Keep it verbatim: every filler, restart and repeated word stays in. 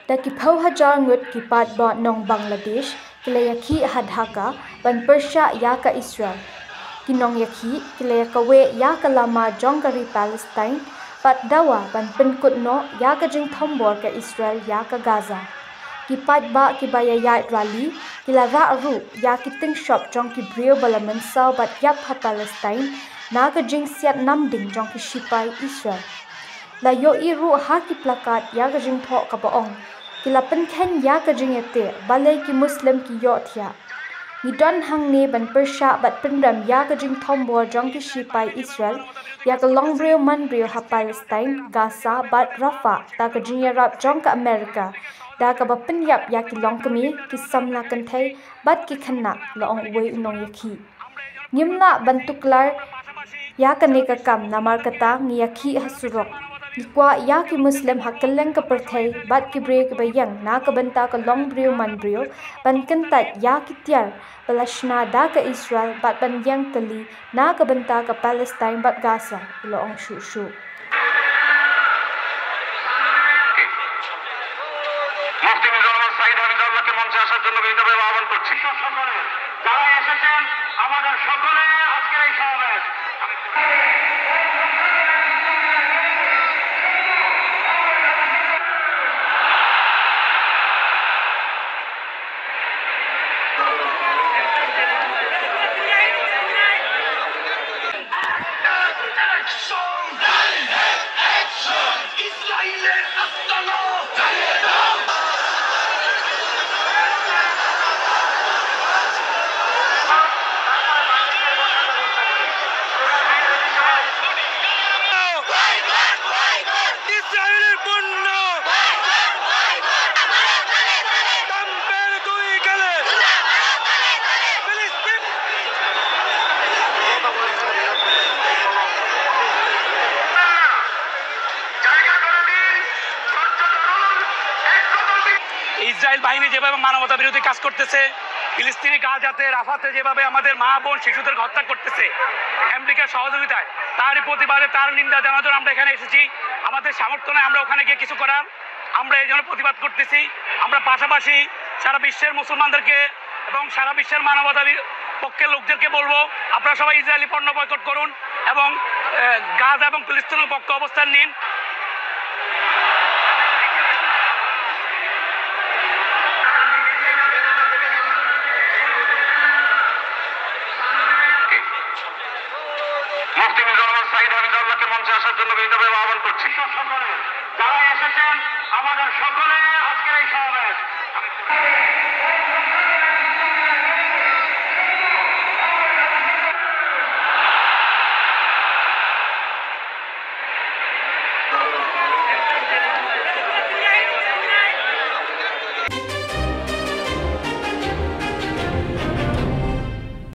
Da ki phew hajar ngut ki paidbah nong Bangladesh ki la ïakhih ha Dhaka ban pyrshah ïa ka Israel. Ki nongïakhih ki la ïakawei ïa ka lama jong ka ri Palestine bad dawa ban pynkut noh ïa ka jingthombor ka Israel ïa ka Gaza. Ki paidbah kiba ïaid rally ki la rah ruh ïa ki tyngshop jong ki briew ba la mynsaw bad ïap ha Palestine na ka jingsiat namding jong ki shipai Israel. La ïohi ruh ha ki plakat ïa ka jingthoh kaba ong, ki la pynkheiñ ïa ka jingïateh, balei ki Muslim ki ïohthiah. Ngi don hangne ban pyrshah bad pynrem ïa ka jingthombor jong ki shipai Israel ïa ka longbriew manbriew ha Palestine, Gaza bad Rafah da ka jingïarap jong ka Amerika, da kaba pynïap ïa ki longkmie, ki samla kynthei bad ki khynnah, la ong uwei u nongïakhih. Ngim lah ban tuklar ïa kane ka kam, namar kata ngi ïakhih ha surok. Ngi kwah ïa ki Muslim ha kylleng ka pyrthei bad ki briew kiba ïeng na ka bynta ka longbriew manbriew ban kyntait ïa ki tiar ba la shna da ka Israel bad ban ïeng tylli na ka bynta ka Palestine bad Gaza, la ong shuh shuh. মুফতি মিজানুর রহমান সাইদ হাফিজাহুল্লাহকে মঞ্চে আসার জন্য বিনীতভাবে আহ্বান করছি। সকলে যারা এসেছেন, আমাদের সকলে আজকের এই সমাবেশ। ইসরায়েলের পণ্য! ট্রাম্পের দুই গালে! ফিলিস্তিন! ইসরায়েল বাহিনী যেভাবে মানবতা বিরোধী কাজ করতেছে, ফিলিস্তিনি গাজাতে, রাফাতে যেভাবে আমাদের মা, বোন, শিশুদের হত্যা করতেছে আমেরিকার সহযোগিতায়, তারই প্রতিবাদে, তার নিন্দা জানানোর জন্য আমরা এখানে এসেছি। আমাদের সামর্থ্য নাই আমরা ওখানে গিয়ে কিছু করার, আমরা এই জন্য প্রতিবাদ করতেছি। আমরা পাশাপাশি সারা বিশ্বের মুসলমানদেরকে এবং সারা বিশ্বের মানবতার পক্ষের লোকদেরকে বলবো, আপনারা সবাই ইসরায়েলি পণ্য বয়কট করুন এবং, আহ, গাজা এবং ফিলিস্তিনের পক্ষে অবস্থান নিন। মুফতি মিজানুর রহমান সাইদ হাফিজাহুল্লাহকে মঞ্চে আসার জন্য বিনীতভাবে আহ্বান করছি। সকলে যারা এসেছেন, আমাদের সকলে